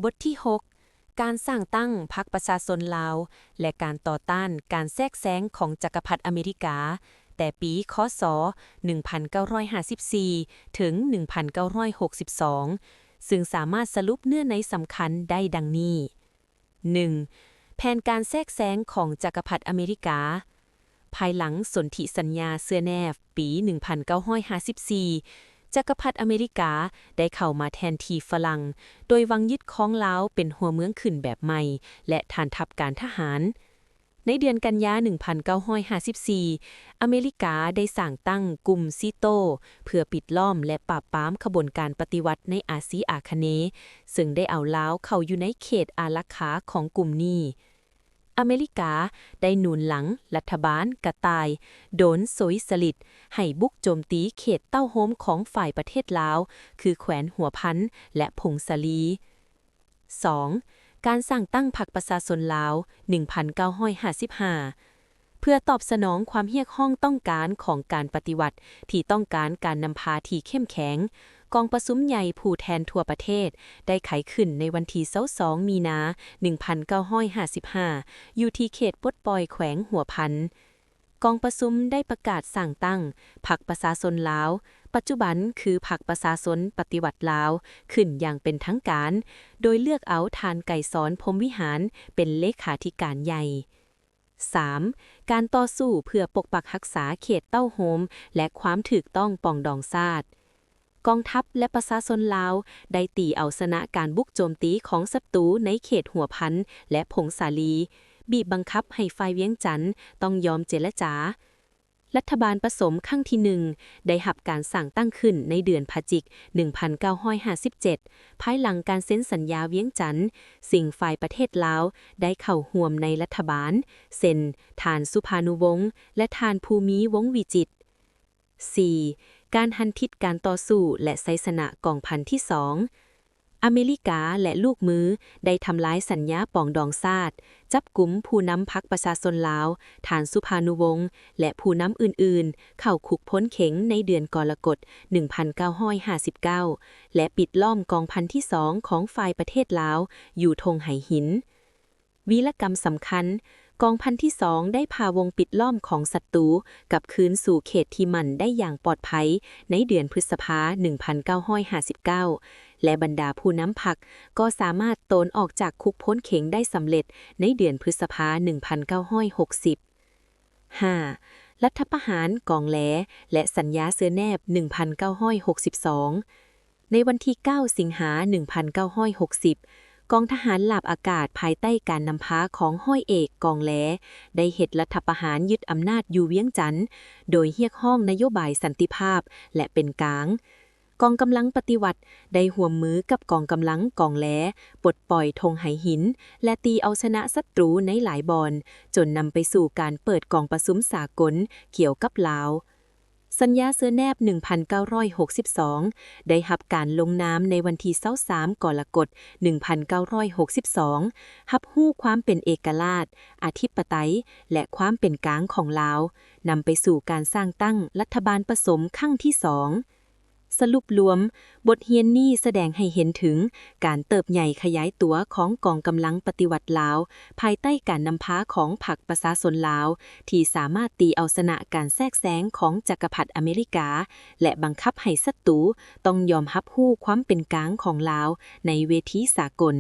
ບົດທີຫົກ ການສ້າງຕັ້ງພັກປະຊາຊົນລາວ ແລະ ການຕໍ່ຕ້ານການແຊກແຊງຂອງຈັກກະພັດອາເມລິກາ ແຕ່ປີ ຄ.ສ. ໜຶ່ງພັນເກົ້າຮ້ອຍຫ້າສິບສີ່ ເຖິງ ໜຶ່ງພັນເກົ້າຮ້ອຍຫົກສິບສອງ ຊຶ່ງສາມາດສະຫຼຸບເນື້ອໃນສຳຄັນໄດ້ດັ່ງນີ້. ໜຶ່ງ ແຜນການແຊກແຊງຂອງຈັກກະພັດອາເມລິກາ. ພາຍຫຼັງສົນທິສັນຍາເຊແນຟປີ ໜຶ່ງພັນເກົ້າຮ້ອຍຫ້າສິບສີ່ ຈັກກະພັດອາເມລິກາໄດ້ເຂົ້າມາແທນທີ່ຝຣັ່ງ ໂດຍຫວັງຍຶດຄອງລາວເປັນຫົວເມືອງຂຶ້ນແບບໃໝ່ ແລະ ຖານທັບການທະຫານ. ໃນເດືອນກັນຍາ ໜຶ່ງພັນເກົ້າຮ້ອຍຫ້າສິບສີ່ ອາເມລິກາໄດ້ສ້າງຕັ້ງກຸ່ມຊີໂຕ້ ເພື່ອປິດລ້ອມ ແລະ ປາບປາມຂະບວນການປະຕິວັດໃນອາຊີອາຄະເນ, ເຊິ່ງໄດ້ເອົາລາວເຂົ້າຢູ່ໃນເຂດອາລັກຂາຂອງກຸ່ມນີ້. ອາເມລິກາໄດ້ໜູນຫຼັງລັດຖະບານກະຕ່າຍ ໂດນໂຊຍສະລິດ ໃຫ້ບຸກໂຈມຕີເຂດເຕົ້າໂຮມຂອງຝ່າຍປະເທດລາວ ຄືແຂວນຫົວພັນ ແລະ ຜົງສາລີ. ສອງ ການສ້າງຕັ້ງພັກປະຊາຊົນລາວ ໜຶ່ງພັນເກົ້າຮ້ອຍຫ້າສິບຫ້າ ເພື່ອຕອບສະໜອງຄວາມຮຽກຮ້ອງຕ້ອງການຂອງການປະຕິວັດທີ່ຕ້ອງການການນຳພາທີ່ເຂັ້ມແຂງ, ກອງປະຊຸມໃຫຍ່ຜູ້ແທນທົ່ວປະເທດໄດ້ໄຂຂຶ້ນໃນວັນທີ ຊາວສອງ ມີນາ ໜຶ່ງພັນເກົ້າຮ້ອຍຫ້າສິບຫ້າ ຢູ່ທີ່ເຂດປົດປ່ອຍແຂວງຫົວພັນ. ກອງປະຊຸມໄດ້ປະກາດສ້າງຕັ້ງພັກປະຊາຊົນລາວ, ປັດຈຸບັນຄືພັກປະຊາຊົນປະຕິວັດລາວ, ຂຶ້ນຢ່າງເປັນທາງການ, ໂດຍເລືອກເອົາທ່ານ ໄກສອນ ພົມວິຫານ ເປັນເລຂາທິການໃຫຍ່. ສາມ ການຕໍ່ສູ້ເພື່ອປົກປັກຮັກສາເຂດເຕົ້າໂຮມ ແລະ ຄວາມຖືກຕ້ອງປອງດອງຊາດ. ກອງທັບ ແລະ ປະຊາຊົນລາວໄດ້ຕີເອົາຊະນະການບຸກໂຈມຕີຂອງສັດຕູໃນເຂດຫົວພັນ ແລະ ຜົງສາລີ, ບີບບັງຄັບໃຫ້ຝ່າຍວຽງຈັນຕ້ອງຍອມເຈລະຈາ. ລັດຖະບານປະສົມຄັ້ງທີໜຶ່ງໄດ້ຮັບການສ້າງຕັ້ງຂຶ້ນໃນເດືອນພະຈິກ ໜຶ່ງພັນເກົ້າຮ້ອຍຫ້າສິບເຈັດ ພາຍຫຼັງການເຊັນສັນຍາວຽງຈັນ, ຊຶ່ງຝ່າຍປະເທດລາວໄດ້ເຂົ້າຮ່ວມໃນລັດຖະບານ ເຊັ່ນ ທ່ານ ສຸພານຸວົງ ແລະ ທ່ານ ພູມີ ວົງວິຈິດ. ສີ່ ການຫັນທິດການຕໍ່ສູ້ ແລະ ໄຊຊະນະກອງພັນທີສອງ. ອາເມລິກາ ແລະ ລູກມືໄດ້ທຳລາຍສັນຍາປອງດອງຊາດ, ຈັບກຸມຜູ້ນຳພັກປະຊາຊົນລາວ, ທ່ານ ສຸພານຸວົງ ແລະ ຜູ້ນຳອື່ນໆ ເຂົ້າຄຸກໂພນເຂັງໃນເດືອນກໍລະກົດ ໜຶ່ງພັນເກົ້າຮ້ອຍຫ້າສິບເກົ້າ ແລະ ປິດລ້ອມກອງພັນທີສອງຂອງຝ່າຍປະເທດລາວ ຢູ່ທົ່ງໄຫຫີນ. ວີລະກຳສຳຄັນ, ກອງພັນທີສອງໄດ້ຜ່າວົງປິດລ້ອມຂອງສັດຕູກັບຄືນສູ່ເຂດທີ່ໝັ້ນໄດ້ຢ່າງປອດໄພໃນເດືອນພຶດສະພາ ໜຶ່ງພັນເກົ້າຮ້ອຍຫ້າສິບເກົ້າ ແລະ ບັນດາຜູ້ນຳພັກກໍສາມາດໂຕນອອກຈາກຄຸກໂພນເຂັງໄດ້ສຳເລັດໃນເດືອນພຶດສະພາ ໜຶ່ງພັນເກົ້າຮ້ອຍຫົກສິບ. ຫ້າ ລັດຖະປະຫານກອງແລ ແລະ ສັນຍາເຊີແນບ ໜຶ່ງພັນເກົ້າຮ້ອຍຫົກສິບສອງ. ໃນວັນທີເກົ້າ ສິງຫາ ໜຶ່ງພັນເກົ້າຮ້ອຍຫົກສິບ ກອງທະຫານລາບອາກາດພາຍໃຕ້ການນຳພາຂອງຮ້ອຍເອກ ກອງແລ ໄດ້ເຮັດລັດຖະປະຫານຍຶດອຳນາດຢູ່ວຽງຈັນ ໂດຍຮຽກຮ້ອງນະໂຍບາຍສັນຕິພາບ ແລະ ເປັນກາງ. ກອງກຳລັງປະຕິວັດໄດ້ຮ່ວມມືກັບກອງກຳລັງກອງແລ ປົດປ່ອຍທົ່ງໄຫຫີນ ແລະ ຕີເອົາຊະນະສັດຕູໃນຫຼາຍບ່ອນ, ຈົນນຳໄປສູ່ການເປີດກອງປະຊຸມສາກົນກ່ຽວກັບລາວ. ສັນຍາເຊີແນບ ໜຶ່ງພັນເກົ້າຮ້ອຍຫົກສິບສອງ ໄດ້ຮັບການລົງນາມໃນວັນທີ ຊາວສາມ ກໍລະກົດ ໜຶ່ງພັນເກົ້າຮ້ອຍຫົກສິບສອງ ຮັບຮູ້ຄວາມເປັນເອກະລາດ, ອະທິປະໄຕ ແລະ ຄວາມເປັນກາງຂອງລາວ, ນຳໄປສູ່ການສ້າງຕັ້ງລັດຖະບານປະສົມຄັ້ງທີສອງ. ສະຫຼຸບລວມ, ບົດຮຽນນີ້ສະແດງໃຫ້ເຫັນເຖິງການເຕີບໃຫຍ່ຂະຫຍາຍຕົວຂອງກອງກຳລັງປະຕິວັດລາວ ພາຍໃຕ້ການນຳພາຂອງພັກປະຊາຊົນລາວ ທີ່ສາມາດຕີເອົາຊະນະການແຊກແຊງຂອງຈັກກະພັດອາເມລິກາ ແລະ ບັງຄັບໃຫ້ສັດຕູຕ້ອງຍອມຮັບຮູ້ຄວາມເປັນກາງຂອງລາວໃນເວທີສາກົນ.